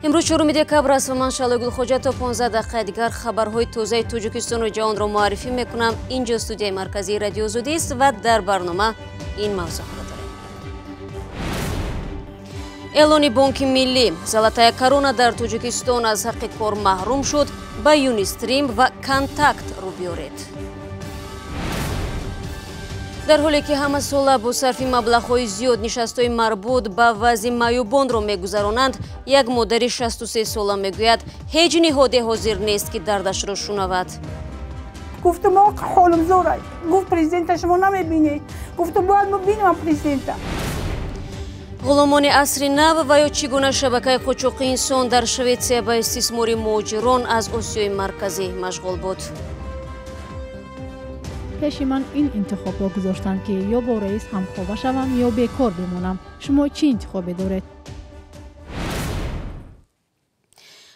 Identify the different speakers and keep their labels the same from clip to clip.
Speaker 1: Имрӯз 4 декабр аст ва ман Шаҳло Гулхоҷа то 15 дақиқаи дигар хабарҳои тозаи Тоҷикистону ҷаҳонро муаррифӣ мекунам. Инҷо студияи марказии Радиои Озодист ва дар барнома ин мавзӯъҳоро дорем. Эълони Бонки Миллӣ: Золотая корона дар Тоҷикистон аз ҳаққи кор маҳрум шуд, ба Юнистрим ва Контакт рӯ биёред. Дар ҳоле ки ҳамасола бо сарфи маблағҳои зиёд нишастҳои марбут ба вазъи маъюбонро мегузаронанд, як модари 63 сола мегӯяд, ҳеҷ ниҳоде ҳозир нест, ки дардашро шунавад.
Speaker 2: Гуфтам, ҳолам зора. Гуфт, президента шумо намебинед. Гуфтам, бояд мо бинам президента.
Speaker 1: Ғуломони асри нав ва ё чӣ гуна шабакаи қочоқи инсон дар Шветсия ба истисмори муҳоҷирон аз Осиёи Марказӣ машғул буд.
Speaker 3: Пеши ман ин интихобро гузоштанд, ки ё бо раис ҳамхоба шавам, ё бекор бимонам. Шумо чӣ интихобе доред?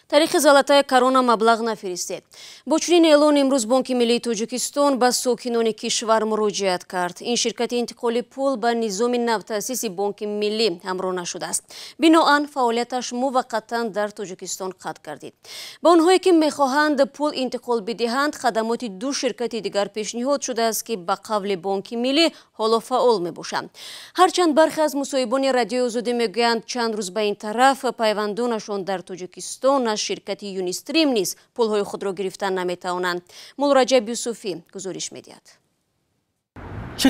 Speaker 1: Тариқи Золотая корона маблағ нафиристед. Бо чунин эълон имрӯз Бонки Миллии Тоҷикистон ба сокинони кишвар муроҷиат кард. Ин ширкати интиқоли пул ба низоми навтаъсиси Бонки Миллӣ ҳамроҳ нашудааст. Биноан фаъолияташ муваққатан дар Тоҷикистон қатъ гардид. Ба онҳое ки мехоҳанд пул интиқол бидиҳанд, хадамоти ду ширкати дигар пешниҳод шудааст, ки ба қавли Бонки Миллӣ ҳоло фаъол мебошанд. Ҳарчанд бархе аз мусоҳибони Радиои Озодӣ мегӯянд, чанд рӯз ба ин тараф пайвандонашон дар Тоҷикистон аз ширкати Юнистрим низ пулҳои худро гирифтан наметавонанд. Муллораҷаб Юсуфӣ гузориш медиҳад.
Speaker 4: Чӣ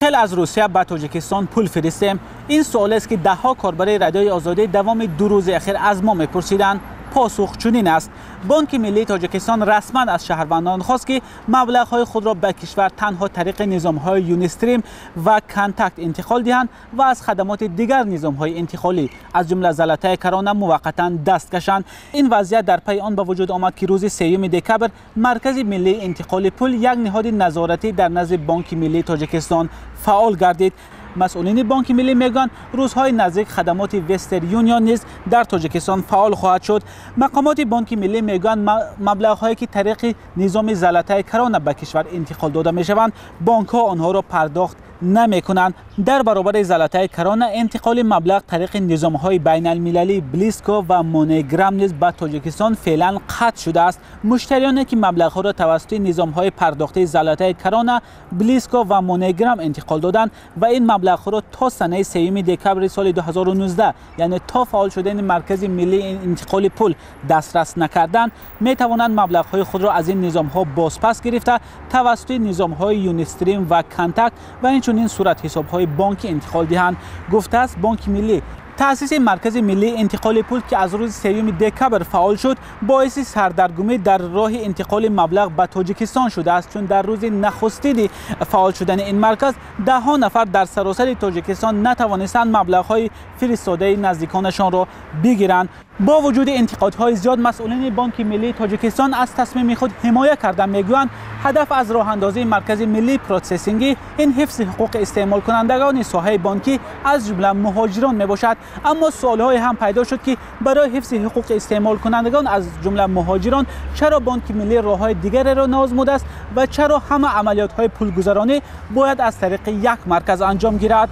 Speaker 4: хел аз Русия ба Тоҷикистон пул фиристем? Ин суолест, ки даҳҳо корбари Радиои Озодӣ давоми 2 рӯзи ахир аз мо мепурсиданд. Посух чунин аст. Бонки Миллии Тоҷикистон расман аз шаҳрвандон хост, ки маблағҳои худро ба кишвар танҳо тариқи низомҳои Юнистрим ва Контакт интиқол диҳанд ва аз хадамоти дигар низомҳои интиқолӣ, аз ҷумла Золотая корона, муваққатан даст кашанд. Ин вазъият дар пайи он ба вуҷуд омад, ки рӯзи 3 декабр Маркази миллии интиқоли пул, як ниҳоди назоратӣ дар назди Бонки Миллии Тоҷикистон, фаъол гардид. Масъулини Бонки Миллӣ мегӯянд, рӯзҳои наздик хадамоти Вестер Юнион низ дар Тоҷикистон фаъол хоҳад шуд. Мақомоти Бонки Миллӣ мегӯянд, маблағҳое ки тариқи низоми Золотая корона ба кишвар интиқол дода мешаванд, бонкҳо онҳоро пардохт намекунанд. Дар баробари Золотая корона интиқоли маблағ тариқи низомҳои байналмилалии Блиско ва Монеграм низ ба Тоҷикистон феълан қатъ шудааст. Муштариёне ки маблағҳоро тавассути низомҳои пардохтии Золотая корона, Блиско ва Монеграм интиқол доданд ва ин маблағҳоро то санаи 3 декабри соли 2019, яъне то фаъол шудани Маркази миллии интиқоли пул, дастрас накарданд, метавонанд маблағҳои худро аз ин низомҳо бозпас гирифта тавассути низомҳои Юнистрим ва Контакт ва инчунин суратҳисобҳои бонкӣ интиқол диҳанд, гуфтааст Бонки Миллӣ. Таъсиси Маркази миллии интиқоли пул, ки аз рӯзи 3 декабр фаъол шуд, боиси сардаргумӣ дар роҳи интиқоли маблағ ба Тоҷикистон шудааст, чун дар рӯзи нахустини фаъол шудани ин марказ даҳҳо нафар дар саросари Тоҷикистон натавонистанд маблағҳои фиристодаи наздиконашонро бигиранд. Бо вуҷуди интиқодҳои зиёд, масъулини Бонки Миллии Тоҷикистон аз тасмими худ ҳимоя карда мегӯянд, ҳадаф аз роҳандозии Маркази миллии протсессингӣ ин ҳифзи ҳуқуқи истеъмолкунандагони соҳаи бонкӣ, аз ҷумла муҳоҷирон мебошад. Аммо суолҳое ҳам пайдо шуд, ки барои ҳифзи ҳуқуқи истеъмолкунандагон, аз ҷумла муҳоҷирон, чаро Бонки Миллӣ роҳҳои дигареро наозмудааст ва чаро ҳама амалиётҳои пулгузаронӣ бояд аз тариқи як марказ анҷом гирад.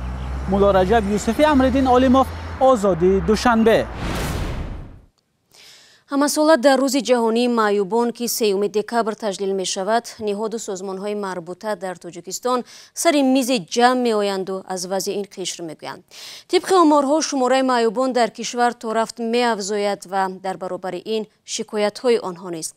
Speaker 4: Муллораҷаб Юсуфӣ, Амриддин Олимов, Озодӣ, Душанбе.
Speaker 1: Ҳамасола дар рӯзи ҷаҳонии маъюбон, ки 3 декабр таҷлил мешавад, ниҳоду созмонҳои марбута дар Тоҷикистон сари мизи ҷамъ меоянду аз вазъи ин қишр мегӯянд. Тибқи оморҳо, шумораи маъюбон дар кишвар то рафт меафзояд ва дар баробари ин шикоятҳои онҳо низ.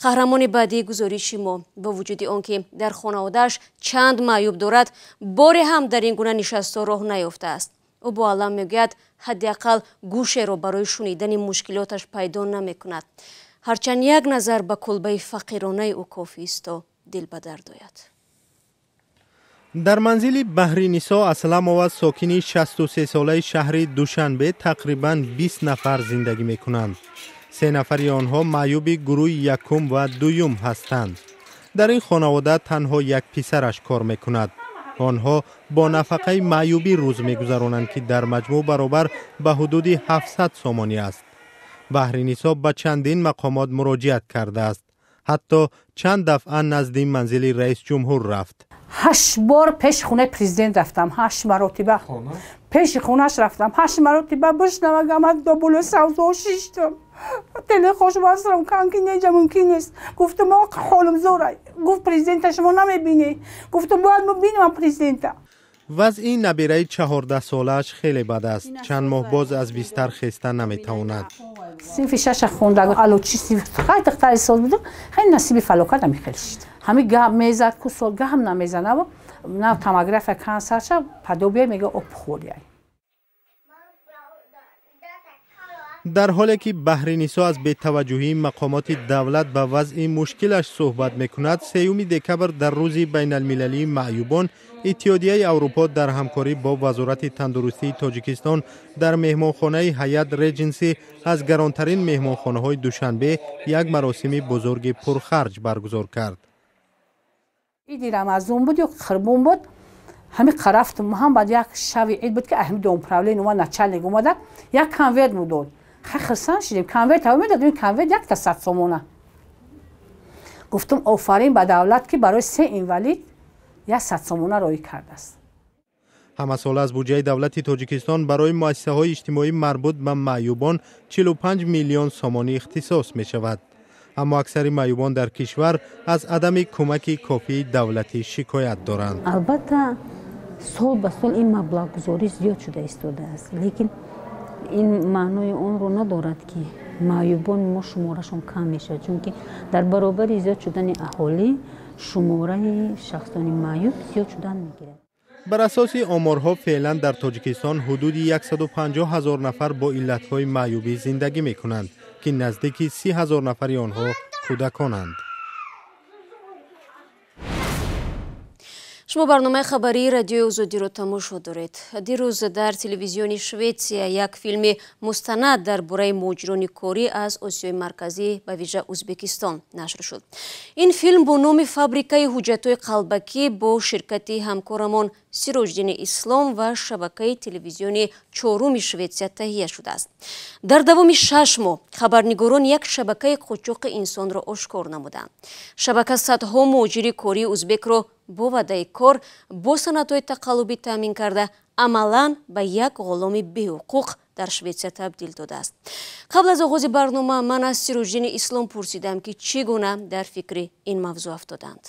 Speaker 1: Қаҳрамони баъдии гузориши мо бо вуҷуди он ки дар хонаводааш чанд маъюб дорад, боре ҳам дар ин гуна нишастҳо роҳ наёфтааст. Ӯ бо алам мегӯяд, ҳадди ақал гӯшеро барои шунидани мушкилоташ пайдо намекунад. Ҳарчанд як назар ба кулбаи фақиронаи ӯ кофист, то дил ба дард ояд.
Speaker 5: Дар манзили Баҳринисо Асламова, сокини 63-солаи шаҳри Душанбе, тақрибан 20 нафар зиндагӣ мекунанд. 3 нафари онҳо маъюби гурӯҳи якум ва дуюм ҳастанд. Дар ин хонавода танҳо як писараш кор мекунад. Онҳо бо нафақаи маъюбӣ рӯз мегузаронанд, ки дар маҷмӯъ баробар ба ҳудуди 700 сомонӣ аст. Баҳринисо ба чандин мақомот муроҷиат кардааст. Ҳатто чанд дафъа назди манзили раисҷумҳур рафт.
Speaker 2: 8 бор пеши хонаи президент рафтам, 8 маротиба. Пеши хонааш рафтам, 8 маротиба бишнавагам, до боло савзо шиштам. Телехош васрам кан ки неҷа мумкин нест. Гуфтам оқ ҳолам зора. Гуфт президента шумо намебинӣ. Гуфтам бояд бинам президента.
Speaker 5: Вазъи набираи 14-солааш хеле бад аст. Чанд моҳ боз аз бистар хеста наметавонад.
Speaker 2: Синфи шаша хонда, алочи синфи хай духтари сол буду, хеле насиби фалокат ами хеле шид. Ҳами гап мезад ку сол гап намезанав, на томография кансарша падобия мега опухолия.
Speaker 5: Дар ҳоле ки Баҳринисо аз бетаваҷҷӯҳии мақомоти давлат ба вазъи мушкилаш суҳбат мекунад, 3 декабр дар рӯзи байналмилалии маъюбон Иттиҳодияи Аврупо дар ҳамкорӣ бо Вазорати тандурустии Тоҷикистон дар меҳмонхонаи Ҳаят Реҷенси аз гаронтарин меҳмонхонаҳои Душанбе як маросими бузурги пурхарҷ баргузор кард.
Speaker 2: Иди Рамазон буд ё қурбон буд, ҳами рафтум ҳам баъд як шави ид буд ки ҳами домправление омад, начальник омада як конверт мудод. Хирсан шидем, конверт ҳаво медод, ин конверт якта 100 сомона. Гуфтум офарин ба давлат ки барои 3 инвалид 100 сомона роӣ кардааст.
Speaker 5: Ҳамасола аз буҷаи давлати Тоҷикистон барои муассисаҳои иҷтимоӣ марбут ба маъюбон 45 миллион сомонӣ ихтисос мешавад. Аммо аксари маъюбон дар кишвар аз адами кӯмаки кофии давлатӣ шикоят доранд.
Speaker 6: Албатта сол ба сол ин маблағгузорӣ зиёд шуда истодааст, лекин ин маънои онро надорад ки маъюбони мо шуморашон кам мешавад, чунки дар баробари зиёд шудани аҳолӣ шумораи шахсони маъюб зиёд шудан мегирад.
Speaker 5: Бар асоси оморҳо феълан дар Тоҷикистон ҳудуди 150 ҳазор нафар бо иллатҳои маъюбӣ зиндагӣ мекунанд, ки наздики 30 ҳазор нафари онҳо кӯдаконанд.
Speaker 1: Шумо барномаи хабарии радиои Озодиро тамошо доред. Дирӯз дар телевизиони Шветсия як филми мустанад дар бораи муҳоҷирони корӣ аз Осиёи Марказӣ ба вижа Ӯзбекистон нашр шуд. Ин филм бо номи фабрикаи ҳуҷҷатҳои қалбакӣ бо ширкати ҳамкорамон Сироҷиддини Ислом ва шабакаи телевизиони чоруми Шветсия таҳия шудааст. Дар давоми 6 моҳ хабарнигорон як шабакаи қочоқи инсонро ошкор намуданд. Шабака садҳо муҳоҷири кории ӯзбекро бо ваъдаи кор бо санадҳои тақаллубӣ таъмин карда, амалан ба як ғуломи беҳуқуқ дар Шветсия табдил додааст. Қабл аз оғози барнома ман аз Сироҷиддини Ислом пурсидам, ки чӣ гуна дар фикри ин мавзӯъ афтоданд.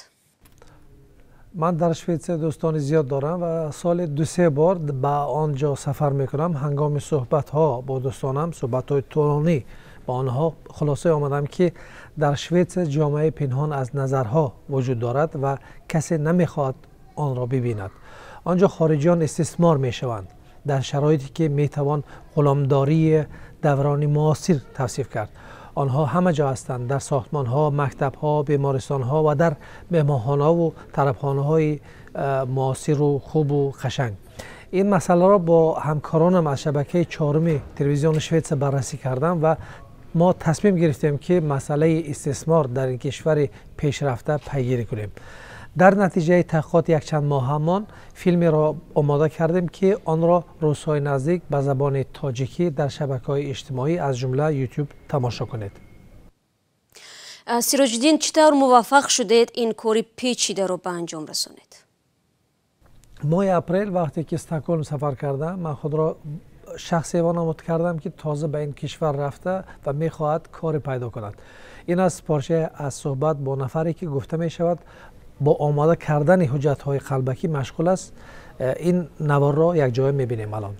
Speaker 7: Ман дар Шветсия дӯстони зиёд дорам ва соли 2-3 бор ба он ҷо сафар мекунам. Ҳангоми суҳбатҳо бо дӯстонам, суҳбатҳои тӯлонӣ ба онҳо хулоса омадам, ки дар Шветсия ҷомеаи пинҳон аз назарҳо вуҷуд дорад ва касе намехоҳад онро бибинад. Он ҷо хориҷиён истисмор мешаванд дар шароите ки метавон ғуломдории даврони муосир тавсиф кард. Онҳо ҳама ҷо ҳастанд, дар сохтмонҳо, мактабҳо, бемористонҳо ва дар меҳмонхонаву тарабхонаҳои муосиру хубу қашанг. Ин масъаларо бо ҳамкоронам аз шабакаи чоруми телевизиони Шветсия баррасӣ кардам ва мо тасмим гирифтем, ки масъалаи истисмор дар ин кишвари пешрафта пайгирӣ кунем. Дар натиҷаи таҳқиқоти якчанд моҳамон филмеро омода кардем, ки онро рӯзҳои наздик ба забони тоҷикӣ дар шабакаҳои иҷтимоӣ аз ҷумла YouTube тамошо кунед.
Speaker 1: Сироҷиддин, чӣ тавр муваффақ шудед ин кори печидаро ба анҷом расонед?
Speaker 7: Моҳи апрел вақте ки Стокгольм сафар кардам, ман худро шахсе вонамуд кардам, ки тоза ба ин кишвар рафта ва мехоҳад коре пайдо кунад. Ин аст порчае аз суҳбат бо нафаре, ки гуфта мешавад бо омода кардани ҳуҷҷатҳои қалбакӣ машғул аст. Ин наворро якҷоя мебинем алон.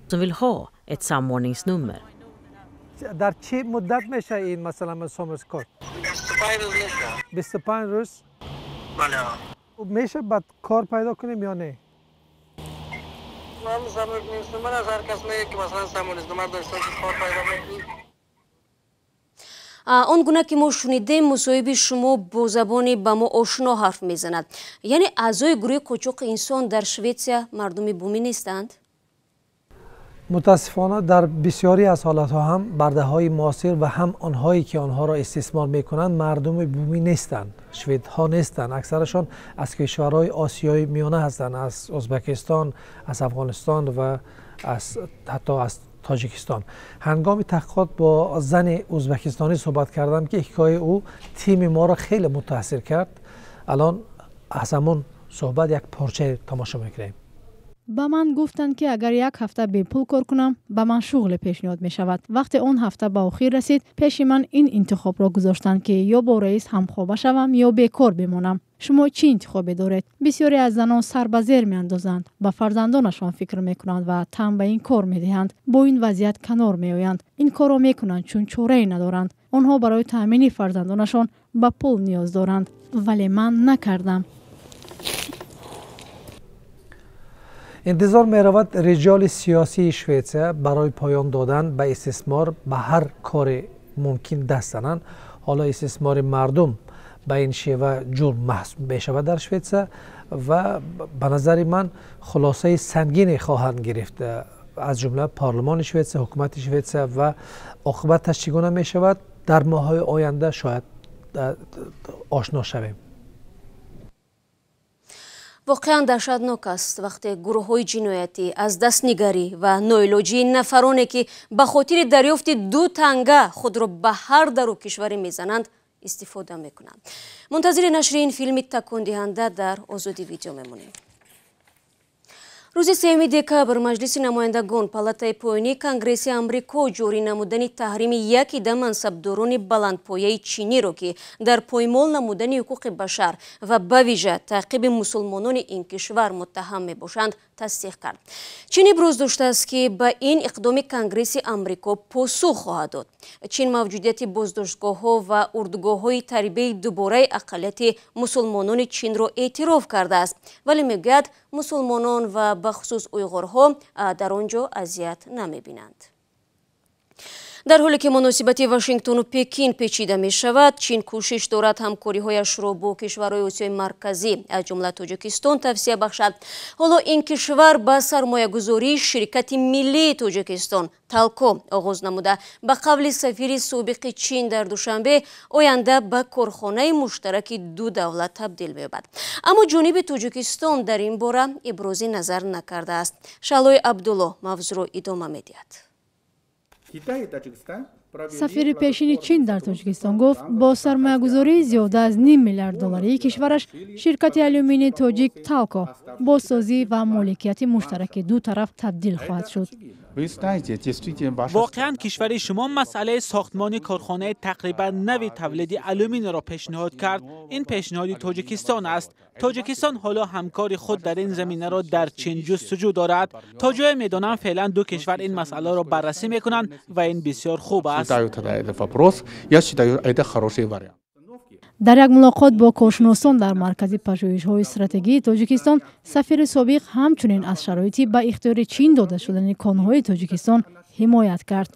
Speaker 8: Som vill ha ett samordningsnummer.
Speaker 7: Дар чӣ муддат мешавад ин масалан самордскort?
Speaker 9: 25 рӯз мешавад.
Speaker 7: 25 рӯз?
Speaker 9: Бале.
Speaker 7: Мешавад баъд кор пайдо кунем ё не?
Speaker 9: Ман samordningsnummer аз ҳар кас мегӯяд, ки масалан samordningsnummer дошта бошӣ, кор пайдо мекунӣ.
Speaker 1: Он гуна ки мо шунидем, мусоҳиби шумо бо забони ба мо ошно ҳарф мезанад. Яъне аъзои гурӯҳи қочоқи инсон дар Шветсия мардуми бумӣ нестанд?
Speaker 7: Мутаассифона дар бисёре аз ҳолатҳо ҳам бардаҳои муосир ва ҳам онҳое ки онҳоро истисмор мекунанд мардуми бумӣ нестанд, шведҳо нестанд. Аксарашон аз кишварҳои Осиёи Миёна ҳастанд, аз Ӯзбекистон, аз Афғонистон ва ҳатто аз Тоҷикистон. Ҳангоми таҳқиқот бо зани ӯзбекистонӣ суҳбат кардам, ки ҳикояи ӯ тими моро хеле мутаассир кард. Алон аз ҳамон суҳбат як порчае тамошо мекунем.
Speaker 3: Ба ман гуфтанд, ки агар як ҳафта бепул кор кунам, ба ман шуғле пешниҳод мешавад. Вақте он ҳафта ба охир расид, пеши ман ин интихобро гузоштанд, ки ё бо раис ҳамхоба шавам, ё бекор бимонам. Шумо чӣ интихобе доред? Бисёре аз занон сар ба зер меандозанд, ба фарзандонашон фикр мекунанд ва тан ба ин кор медиҳанд. Бо ин вазъият канор меоянд. Ин корро мекунанд, чун чорае надоранд. Онҳо барои таъмини фарзандонашон ба пул ниёз доранд. Вале ман накардам.
Speaker 7: Интизор меравад риҷоли сиёсии Шветсия барои поён додан ба истисмор ба ҳар кори мумкин даст зананд. Ҳоло истисмори мардум ба ин шева ҷурм маҳсуб мешавад дар Шветсия ва ба назари ман хулосаи сангине хоҳанд гирифт, аз ҷумла парлумони Шветсия, ҳукумати Шветсия, ва оқибаташ чӣ гуна мешавад дар моҳҳои оянда шояд ошно шавем.
Speaker 1: Воқеан даҳшатнок аст вақте гурӯҳҳои ҷиноятӣ аз дастнигарӣ ва ноилоҷии нафароне, ки ба хотири дарёфти ду танга худро ба ҳар дару кишваре мезананд, истифода мекунанд. Мунтазири нашри ин филми такондиҳанда дар Озодӣ видео мемонем. Рӯзи 3 декабр Маҷлиси намояндагон Палатаи поёнии Конгресси Амрико ҷорӣ намудани таҳрими як ида мансабдорони баландпояи чиниро, ки дар поймол намудани ҳуқуқи башар ва ба вижа таъқиби мусулмонони ин кишвар муттаҳам мебошанд, тасдиқ кард. Чин иброз доштааст, ки ба ин иқдоми Конгресси Амрико посух хоҳад дод. Чин мавҷудияти боздоштгоҳҳо ва урдугоҳҳои тарбияи дубораи ақаллияти мусулмонони Чинро эътироф кардааст, вале мегӯяд мусулмонон ва бахусус уйғурҳо дар он ҷо азият намебинанд. Дар ҳоле ки муносибати Вашингтону Пекин печида мешавад, Чин кӯшиш дорад ҳамкориҳояшро бо кишварҳои Осиёи Марказӣ, аз ҷумла Тоҷикистон, тавсия бахшад. Ҳоло ин кишвар ба сармоягузории ширкати миллии Тоҷикистон Талко оғоз намуда. Ба қавли сафири собиқи Чин дар Душанбе, оянда ба корхонаи муштараки ду давлат табдил меёбад. Аммо ҷониби Тоҷикистон дар ин бора ибрози назар накардааст. Шаҳлои Абдулло мавзӯъро идома медиҳад.
Speaker 3: Сафири пешини Чин дар Тоҷикистон гуфт, бо сармоягузории зиёда аз ним миллиард долларии кишвараш ширкати алюминии тоҷик Талко бо созӣ ва моликияти муштараки ду тараф табдил хоҳад шуд.
Speaker 4: Воқеан кишвари шумо масъалаи сохтмони корхонаи тақрибан нави тавлиди алюминийро пешниҳод кард. Ин пешниҳоди Тоҷикистон аст. Тоҷикистон ҳоло ҳамкори худ дар ин заминаро дар Чин ҷустуҷӯ дорад. То ҷое медонам, феълан ду кишвар ин масъаларо баррасӣ мекунанд ва ин бисёр хуб аст.
Speaker 3: Дар як мулоқот бо коршиносон дар Маркази пажӯҳишҳои стратегии Тоҷикистон, сафири собиқ ҳамчунин аз шароити ба ихтиёри Чин дода шудани конҳои Тоҷикистон ҳимоят кард.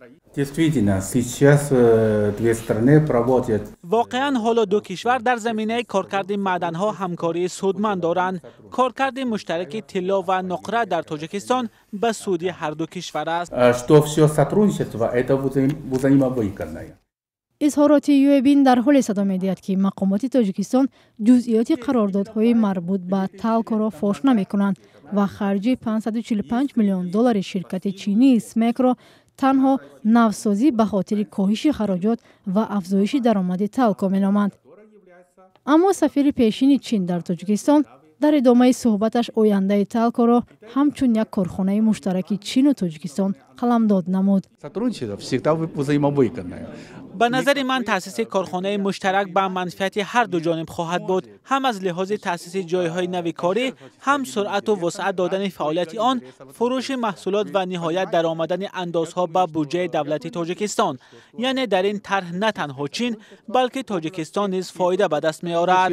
Speaker 4: Воқеан ҳоло ду кишвар дар заминаи коркарди маъданҳо ҳамкории судманд доранд. Коркарди муштараки тилло ва нуқра дар Тоҷикистон ба суди ҳар ду кишвар аст.
Speaker 3: Изҳороти Юэбин дар ҳоле садо медиҳад, ки мақомоти Тоҷикистон ҷузъиёти қарордодҳои марбут ба Талкоро фош намекунанд ва харҷи 545 миллион доллари ширкати чинии Смекро танҳо навсозӣ ба хотири коҳиши хароҷот ва афзоиши даромади Талко меноманд. Аммо сафири пешини Чин дар Тоҷикистон дар идомаи суҳбаташ ояндаи Талкоро ҳамчун як корхонаи муштараки Чину Тоҷикистон қаламдод намуд.
Speaker 4: Ба назари ман, таъсиси корхонаи муштарак ба манфиати ҳар ду ҷониб хоҳад буд, ҳам аз лиҳози таъсиси ҷойҳои нави корӣ, ҳам суръату вусъат додани фаъолияти он, фурӯши маҳсулот ва ниҳоят даромадани андозҳо ба буҷаи давлати Тоҷикистон. Яъне дар ин тарҳ на танҳо Чин, балки Тоҷикистон низ фоида ба даст меорад.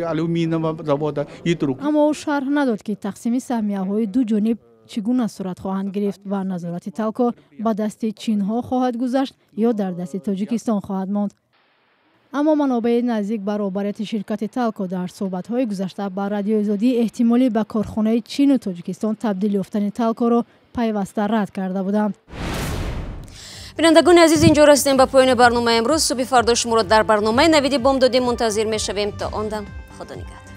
Speaker 3: Аммо ӯ шарҳ надод, ки тақсими саҳмияҳои ду ҷониб чӣ гуна сурат хоҳанд гирифт ва назорати Талко ба дасти чинҳо хоҳад гузашт ё дар дасти Тоҷикистон хоҳад монд. Аммо манобеи наздик ба роҳбарияти ширкати Талко дар суҳбатҳои гузашта ба Радиои Озодӣ эҳтимолӣ ба корхонаи Чину Тоҷикистон табдил ёфтани Талкоро пайваста рад карда буданд.
Speaker 1: Бинандагони азиз, инҷо расидем ба поёни барномаи имрӯз. Субҳи фардо шуморо дар барномаи Навиди бомдодӣ мунтазир мешавем. То он дам, Худо нигаҳдор.